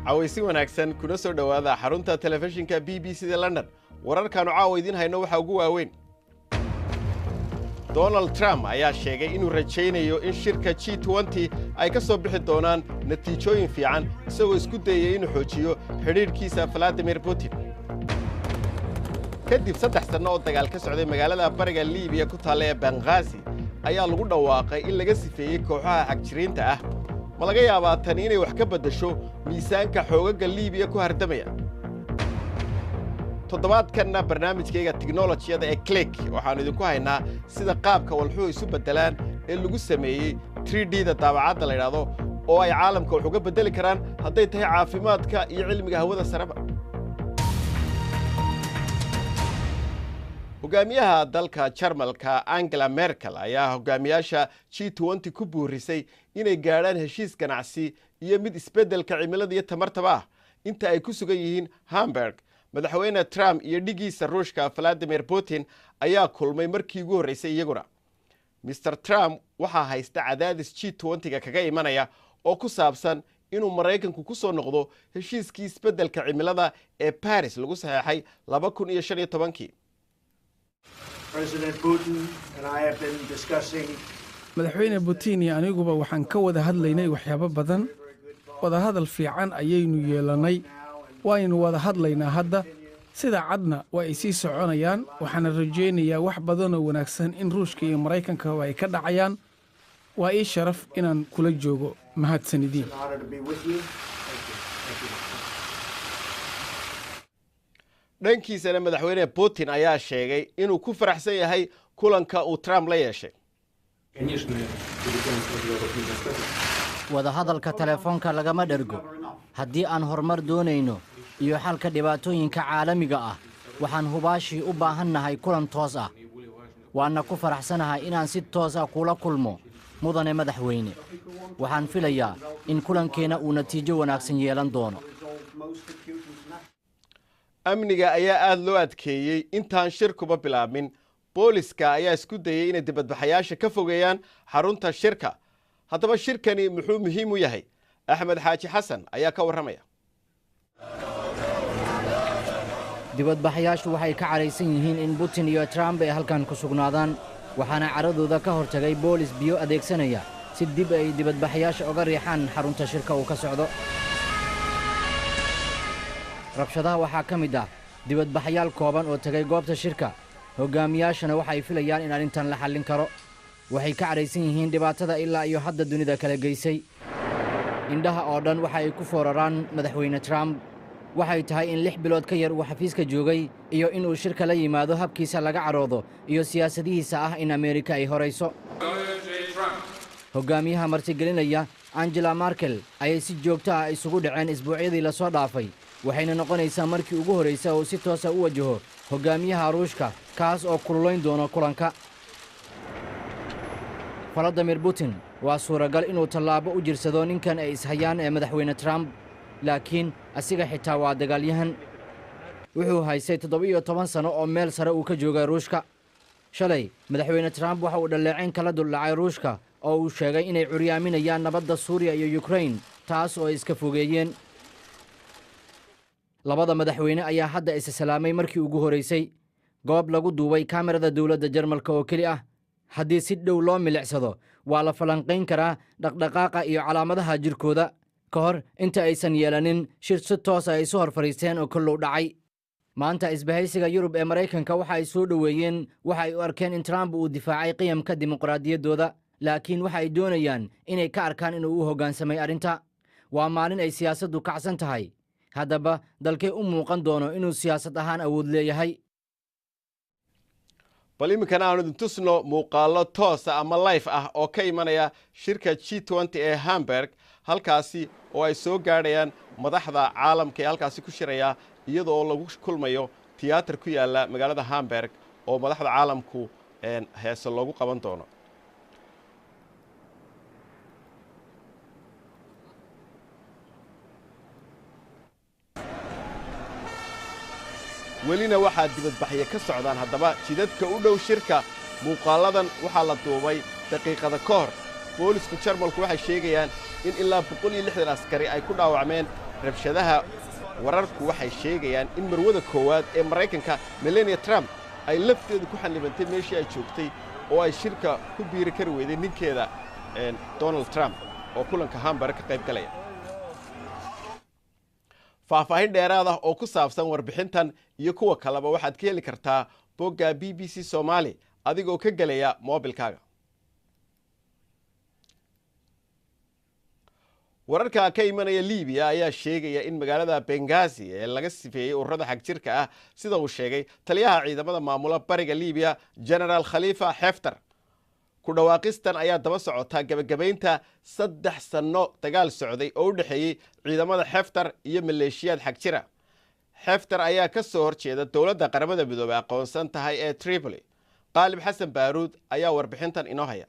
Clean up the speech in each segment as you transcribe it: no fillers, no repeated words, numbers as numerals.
Cawaysi wanaagsan, kuna soo dhowaada xarunta telefishinka BBC da London. Wararkaanu caawa idiin hayno waxaa ugu waaweyn: Donald Trump ayaa sheegay inuu rajaynayo in shirka G20 ay ka soo bixi doonaan natiijooyin fiican, isagoo isku dayaya inuu xoojiyo xidhiidhkiisa Valadimir Putin. Kadib 3 sanno oo dagaal ka socday magaalada bariga Liibiya ku taalla ee Benghazi, ayaa lagu dhawaaqay in laga sifeeyey kooxaha xagjiriinta ah. Ma laga yaabaa tani inay wax ka beddesho miisaanka xoogagga Liibiya ku hardamaya? Toddobaadkanna barnaamijkayga tiknolojiyada ee Click waxaannu idinku haynaa sida qaabka walxuhu isu beddelaan ee lagu sameeyey 3D da daabacadda la yidhaahdo, oo ay caalamka wax uga beddeli karaan hadday tahay caafimaadka iyo cilmiga hawada sareba. Hogaamiyaha dalka Jarmalka Angela Merkel ayaa hogaamiyaasha G20 ku buurisay inay gaadhaan heshiis ganacsi iyo mid isbeddelka cimilada iyo tamartaba ah inta ay ku sugan yihiin Hamburg. Madaxweyne Trump iyo dhigiisa Ruushka Valadimir Putin ayaa kulmay markii ugu horreysay iyaguna. Mr Trump waxaa haysta cadaadis G20-ga kaga imanaya oo ku saabsan inuu Maraykanku ku soo noqdo heshiiskii isbeddelka cimilada ee Paris lagu saxeexay 2015-kii. Madaxweyne Putin iyo aniguba waxaan ka wada hadlaynay waxyaabo badan. Wadahadal fiican ayaynu yeelannay, waynu wada hadlaynaa hadda, sida cadna waa ay sii soconayaan. Waxaana rajaynayaa wax badanoo wanaagsan in Ruushka iyo Maraykanka ay ka dhacayaan. Waa ii sharaf inaan kula joogo. Mahadsanidin. Dhankiisana madaxweyne Putin ayaa sheegay inuu ku faraxsan yahay kulanka uu Trump la yeeshay. Wadahadalka telefoonka lagama dhergo. Haddii aan horumar doonayno iyo xalka dhibaatooyinka caalamiga ah, waxaan hubaashii u baahannahay kulan toos ah. Waanna ku faraxsanahay inaan si toos ah kula kulmo, mudane madaxweyne. Waxaan filayaa in kulankeenna uu natiijo wanaagsan yeelan doono. Amniga ayaa aada loo adkeeyey intaan shirkuba bilaabmin. Booliska ayaa isku dayey inay dibadbaxayaasha ka fogeeyaan xarunta shirka. Haddaba shirkani muxuu muhiim u yahay? Axmed Xaaji Xasan ayaa ka warramaya. Dibadbaxayaashu waxay ka cadhaysan yihiin in Putin iyo Trump ay halkan ku sugnaadaan, waxaana cadhadooda ka hortagay boolis biyo adeegsanaya si dib ay dibadbaxayaasha uga riixaan xarunta shirka uu ka socdo. Rabshadaha waxaa ka mid ah dibadbaxayaal kooban oo tegay goobta shirka. Hoggaamiyaashana waxay filayaan in arrintan la xallin karo. Waxay ka cadhaysan yihiin dhibaatada ilaa iyo hadda dunida kala geysay. Indhaha oo dhan waxa ay ku fooraraan madaxweyne Trump. Waxay tahay in 6 bilood ka yar uu xafiiska joogay iyo inuu shirka la yimaado habkiisa laga cadhoodo iyo siyaasadihiisa ah in Ameerika ay horayso. Hoggaamiyaha martigelinaya Angela Merkel ayay si joogto ah isugu dhaceen isbuucyadii lasoo dhaafay, waxayna noqonaysaa markii ugu horraysa oo si toosa u wajaho hoggaamiyaha Ruushka, kaas oo kululayn doono kulanka. Valadimir Putin waa suuragal inuu tallaabo u jirsado ninkan ay ishayaan ee madaxweyne Trump, laakiin asiga xitaa waa dagaalyahan. Wuxuu haystay 17 sano oo meel sare uu ka joogay Ruushka. Shalay madaxweyne Trump waxa uu dhaleecayn kala duldhacay Ruushka, oo uu sheegay inay curyaaminayaan nabadda Suuriya iyo Yukrain, taas oo ay iska fogeeyeen. Labada madaxweyne ayaa hadda isa salaamay markii ugu horraysay, goob lagu duubay kaamirada dowladda Jarmalka oo keli ah. Haddii si dhow loo milicsado, waa la falanqayn karaa dhaqdhaqaaqa iyo calaamadaha jirkooda ka hor inta aysan yeelanin shir si toos ay isu hor fadhiisteen oo kollow dhacay maanta. Isbahaysiga Yurub ee Maraykanka waxa ay soo dhoweeyeen. Waxa ay u arkeen in Trump uu difaacay qiyamka dimuqraadiyaddooda, laakiin waxa ay doonayaan inay ka arkaan inuu u hoggaansamay arrinta. Waa maalin ay siyaasaddu kacsan tahay. Haddaba dalkay u muuqan doono inuu siyaasad ahaan awood leeyahay? Bal iminkana aanu idin tusno muuqaallo toosa ama live ah oo ka imanaya shirka G20 ee Hamburg, halkaasi oo ay soo gaadhayaan madaxda caalamka ee halkaasi ku shiraya, iyadoo lagu kulmayo tiyaatar ku yaalla magaalada Hamburg oo madaxda caalamku heese loogu qaban doono. Welina waxaa dibadbaxyo ka socdaan haddaba jidadka u dhow shirka. Muuqaalladan waxaa la duubay daqiiqada ka hor. Boolisku Jarmalku waxay sheegayaan in ilaa 160 askari ay ku dhaawacmeen Rabshadaha wararku waxay sheegayaan in marwada koowaad ee Maraykanka, Melania Trump, ay lafteedu ku xanibantay meeshii ay joogtay oo ay shirka ku biiri kari weyday ninkeeda Donald Trump oo kulanka Hamburg ka qayb galaya. Faahfaahin dheeraad ah oo ku saabsan warbixintan iyo kuwa kaleba waxaad ka heli kartaa bogga BBC Soomaali adigoo ka gelaya moobilkaaga. Wararka ka imanaya Libiya ayaa sheegaya in magaalada Bengazi ee laga sifeeyey ururada xagjirka ah, sida uu sheegay taliyaha ciidamada maamula bariga Libiya, Genaraal Khalifa Xefter. Ku dhawaaqistan ayaa daba socotaa gebagabaynta 3 sanno dagaal socday oo u dhexeeyey ciidamada Xefter iyo maleeshiyaad xagjira. Xefter ayaa ka soo horjeeda dowladda Qaramada Midoobey aqoonsan tahay ee Tripoli. Qaalib Xasan Baaruud ayaa warbixintan inoo haya.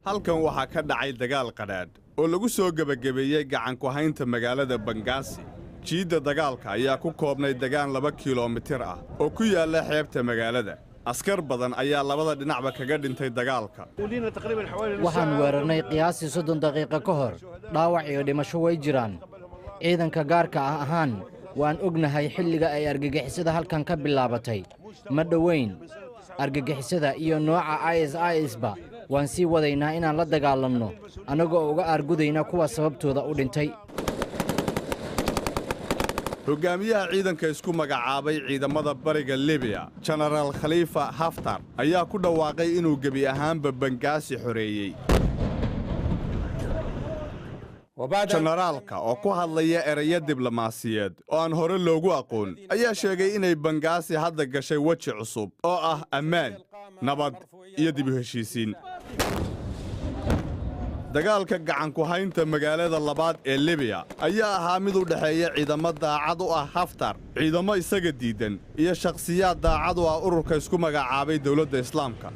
Halkan waxaa ka dhacay dagaal qadhaadh oo lagu soo gebagabeeyey gacanku-haynta magaalada Bangaasi. Jiidda dagaalka ayaa ku koobnay degaan 2 kilomitir ah oo ku yaalla xeebta magaalada. Askar badan ayaa labada dhinacba kaga dhintay dagaalka. Waxaan weerarnay qiyaastii 30 daqiiqo ka hor. Dhaawac iyo dhimasho way jiraan. Ciidanka gaarka ah ahaan waan ognahay xilliga ay argagixisada halkan ka bilaabatay. Ma dhoweyn. Argagixisada iyo nooca ISIS ba waan sii wadaynaa inaan la dagaalanno, annagoo uga aargudayna kuwa sababtooda u dhintay. Hogaamiyaha ciidanka isku magacaabay ciidamada bariga Libiya, Jenaraal Khaliifa Haftar, ayaa ku dhawaaqay inuu gebi ahaanba Bangaasi xoreeyey. Jenaraalka oo ku hadlaya erayo diblomaasiyeed oo aan hore loogu aqoon ayaa sheegay inay Bangaasi hadda gashay weji cusub oo ah ammaan, nabad iyo dib u heshiisiin. Dagaalka gacanku-haynta magaalada labaad ee Libiya ayaa ahaa mid u dhexeeya ciidamo daacad u ah Haftar, ciidamo isaga diiddan iyo shakhsiyaad daacad u ah ururka isku magacaabay Dowladda Islaamka.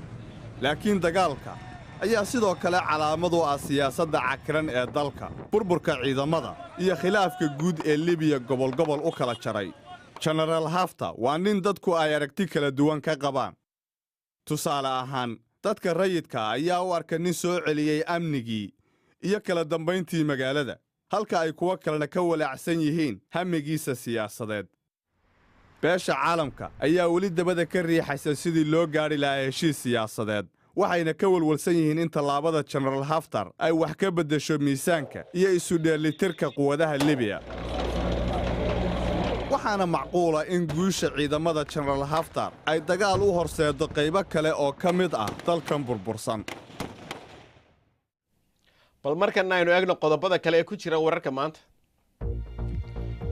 Laakiin dagaalka ayaa sidoo kale calaamad u ah siyaasadda cakiran ee dalka, burburka ciidamada iyo khilaafka guud ee Libiya gobolgobol u kala jaray. Jenaraal Haftar waa nin dadku ay aragti kala duwan ka qabaan. Tusaale ahaan, dadka rayidka ayaa u arka nin soo celiyey amnigii iyo kala dambayntii magaalada, halka ay kuwo kalena ka walaacsan yihiin hamigiisa siyaasadeed. Beesha caalamka ayaa weli dabada ka riixaysa sidii loo gaadhi lahaa heshiis siyaasadeed, waxayna ka walwalsan yihiin in tallaabada Jenaraal Haftar ay wax ka beddesho miisaanka iyo isu dheellitirka quwadaha Libiya. Waxaana macquula in guusha ciidamada Jenaraal Haftar ay dagaal u horseeddo qaybo kale oo ka mid ah dalkan burbursan. Bal markana aynu eegno qodobada kale ee ku jira wararka maanta.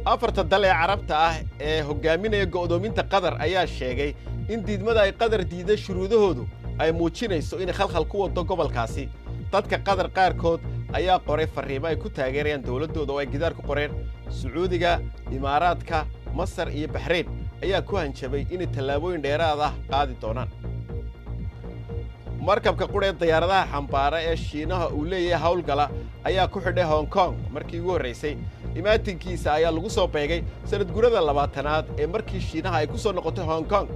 Afarta dal ee Carabta ah ee hogaaminaya go'doominta Qatar ayaa sheegay in diidmada ay Qatar diiday shuruudahoodu ay muujinayso inay khalkhal ku wado gobolkaasi. Dadka Qatar qaarkood ayaa qoray farriimo ay ku taageerayaan dowladdooda oo ay gidaar ku qoreen. Sacuudiga, Imaaraadka, Masar iyo Baxrayn ayaa ku hanjabay inay tallaabooyin dheeraad ah qaadi doonaan. Markabka qudhee diyaaradaha xambaara ee Shiinaha uu leeyahay howlgala ayaa ku xidhay Hong Kong markii ugu horraysay. Imaatinkiisa ayaa lagu soo beegay sanad gurada 20aad ee markii Shiinaha ay ku soo noqotay Hong Kong.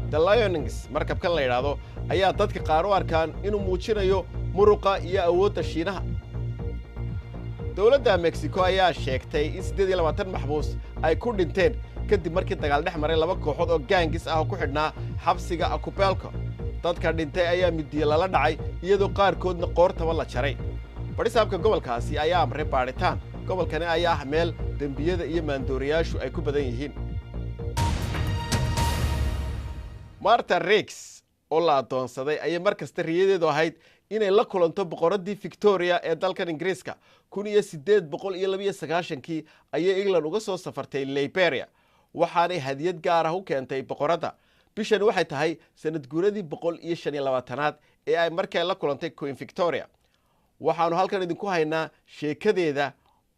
The Liaoning markabkan la yidhaahdo ayaa dadka qaar u arkaan inuu muujinayo muruqa iyo awoodda Shiinaha. Dowladda Mexico ayaa sheegtay in 28 maxbuus ay ku dhinteen kadib markii dagaal dhex maray laba kooxood oo gangs ah oo ku xidhnaa xabsiga Acapulco. Dadka dhintay ayaa midiye lala dhacay, iyadoo qaarkoodna qoortaba la jaray. Badhisaabka gobolkaasi ayaa amray baadhitaan. Gobolkani ayaa ah meel dembiyada iyo maandooriyaashu ay ku badan yihiin. Martha Riggs oo la addoonsaday ayay mar kasta riyadeedu ahayd inay la kulanto boqoraddii Victoria ee dalkan Ingiriiska. 1892-kii ayay England uga soo safartay Liberia, waxaanay hadiyad gaar ah u keentay boqoradda. Bishani waxay tahay sanad guuradii 125aad ee ay markay la kulantay Queen Victoria. Waxaannu halkan idinku haynaa sheekadeeda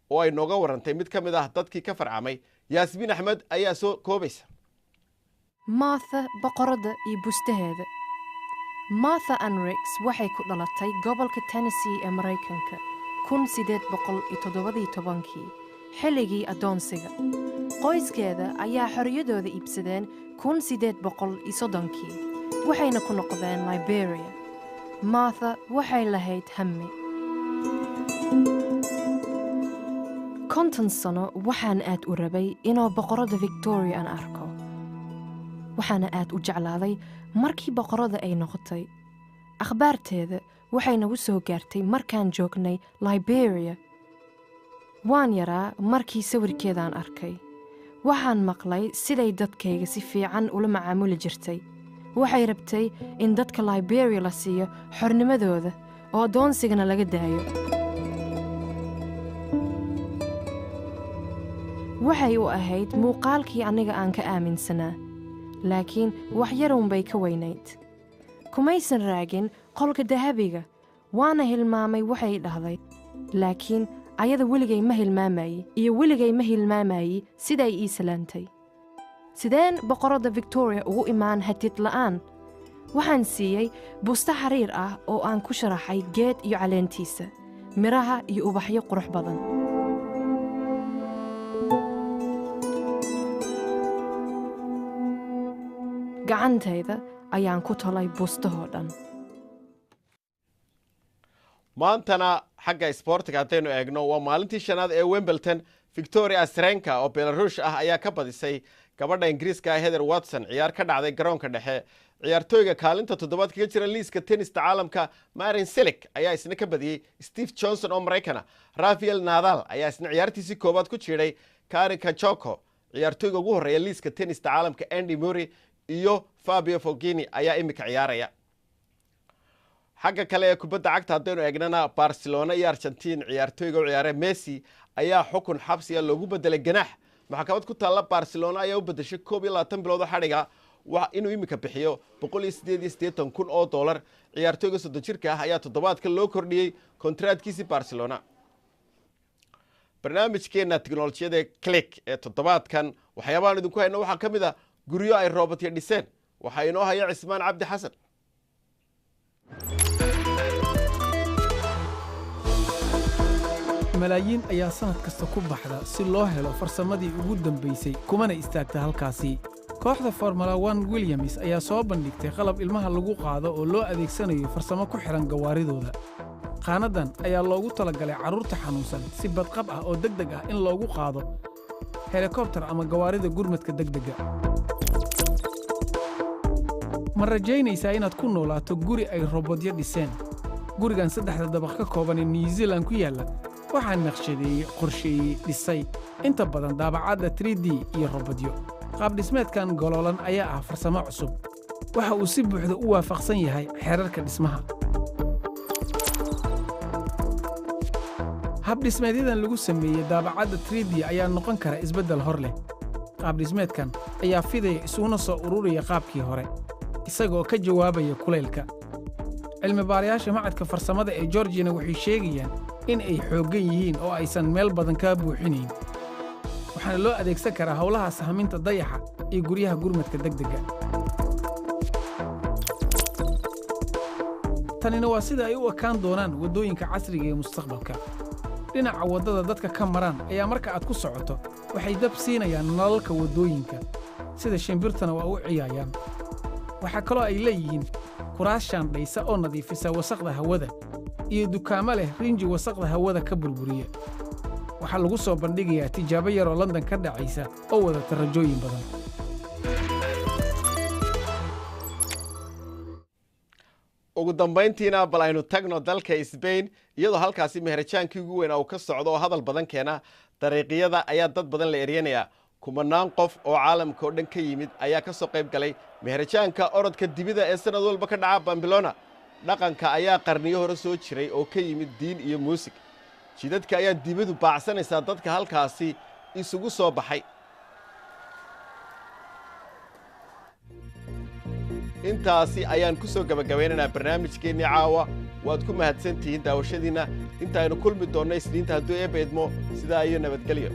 oo ay nooga warrantay mid ka mid ah dadkii ka farcamay. Yaasmiin Axmed ayaa soo koobaysa. Martha boqoradda iyo bustaheeda. Martha Ann Ricks waxay ku dhalatay gobolka Tennessee ee Maraykanka 1817-kii, xilligii addoonsiga. Qoyskeeda ayaa xorriyadooda iibsadeen 1830-kii, waxayna ku noqdeen Liberia. Martha waxay lahayd hammi. 50 sano waxaan aad u rabay inuu boqorada Victoria aan arko. Waxaana aad u jeclaaday markii boqorada ay noqotay. Akhbaarteeda waxay nagu soo gaartay markaan joognay Liberia. Waan yaraa markii sawirkeedaan arkay. Waxaan maqlay siday dadkayga si fiican ula macaamuli jirtay. Waxay rabtay in dadka Liberia la siiyo xornimadooda oo addoonsigana laga daayo. Waxay u ahayd muuqaalkii aniga aan ka aaminsanaa, laakiin wax yarun bay ka weynayd. Kumaysan raagin qolka dahabiga, waana hilmaamay waxay dhahday. Laakiin ayada weligay ma hilmaamayey iyo weligay ma hilmaamayey siday ii salaantay. Sideen boqoradda Victoria ugu imaan hadid la'aan? Waxaan siiyey busto xariir ah oo aan ku sharaxay geed iyo caleentiisa, miraha iyo ubaxyo qurux badan. Gacantayda ayaan ku tolay bustahoo dhan. Maantana xagga isboortiga haddaynu eegno, waa maalintii shanaad ee Wimbledon. Victoria Azarenka oo Belarush ah ayaa ka badisay gabadha Ingiriiska ah Heather Watson ciyaar ka dhacday garoonka dhexe. Ciyaartooyga kaalinta toddobaad kaga jira liiska tenista caalamka Marin Cilic ayaa isna ka badiyey Steve Johnson oo Maraykana. Rafael Nadal ayaa isna ciyaartiisii koowaad ku jiiday Karen Khachanov. Ciyaartooyga ugu horreeya liiska tenista caalamka Andy Murray iyo Fabio Fognini ayaa imika ciyaaraya. Xagga kale ee kubadda cagta haddaynu eegnana, Barcelona iyo Argentin ciyaartooyga u ciyaara Messi ayaa xukun xabsiga loogu bedelay ganaax. Maxkamad ku taalla Barcelona ayaa u bedeshay 21 bilood oo xadhiga inuu imika bixiyo 188,000 oo dollar. Ciyaartooyga 30 jirka ah ayaa toddobaadka loo kordhiyey kontraadkiisii Barcelona. Barnaamijkeena tiknolojiyada Click ee toddobaadkan waxyaabahaan idinku hayno waxaa ka mid a guryo ay roobotyo dhiseen. Waxaa inoo haya Cismaan Cabdi Xasan. Malaayiin ayaa sannad kasta ku baxda si loo helo farsamadii ugu dambaysay, kumana istaagta halkaasi. Kooxda Formula One Williams ayaa soo bandhigtay qalab ilmaha lagu qaado oo loo adeegsanayo farsamo ku xidhan gawaaridooda. Qaanaddan ayaa loogu talagalay carruurta xanuunsan si badqab ah oo degdeg ah in loogu qaado helikobtar ama gawaarida gurmadka degdega. Ma rajaynaysaa inaad ku noolaato guri ay robodyo dhiseen? Gurigan saddexda dabaq ka kooban ee New Zealand ku yaalla waxaa naqshadeeyey, qorsheeyey, dhisay inta badan daabacadda 3D iyo robodyo. Qaabdhismeedkan goloolan ayaa ah farsamo cusub. Waxa uu si buuxda u waafaqsan yahay xeerarka dhismaha. Habdhismeedyadan lagu sameeyey daabacadda 3D ayaa noqon kara isbeddel hor leh. Qaabdhismeedkan ayaa fidaya isuguna soo ururaya qaabkii hore, isagoo ka jawaabaya kulaylka. Cilmibaarayaasha macadka farsamada ee Georgiana waxay sheegayaan in ay xooggan yihiin oo aysan meel badan kaa buuxinayn, waxaana loo adeegsan karaa howlaha sahminta dayaxa iyo guryaha gurmadka degdega. Tanina waa sida ay u ekaan doonaan waddooyinka casriga ee mustaqbalka. Dhinaca waddada dadka ka maraan ayaa marka aad ku socoto waxay dab siinayaan nalalka waddooyinka, sida shimbirtana waa u ciyaayaan. Waxaa kaloo ay leeyihiin kuraas shaandhaysa oo nadiifisa wasaqda hawada iyo dukaamo leh rinji wasaqda hawada ka burburiya. Waxaa lagu soo bandhigayaa tijaabo yaroo London ka dhacaysa oo wadata rajooyin badan. Ugu dambayntiina bal aynu tagno dalka Sbain, iyadoo halkaasi meherajaankii ugu weynaa uu ka socdo oo hadal badan keena. Dariiqyada ayaa dad badan la eryanayaa. Kumanaan qof oo caalamka oo dhan ka yimid ayaa ka soo qayb galay meherajaanka orodka dibida ee sanad walba ka dhaca Bambilona. Dhaqanka ayaa qarniyo hore soo jiray oo ka yimid diin iyo muusig. Jidadka ayaa dibadu baacsanaysaa dadka halkaasi isugu soo baxay. Intaasi ayaan ku soo gabagabeynaynaa barnaamijkeennii caawa. Waad ku mahadsantihiin daawashadiinna. Intaaynu kulmi doonno Isniinta hadduu Eebba idmo, sidaa iyo nabadgelyo.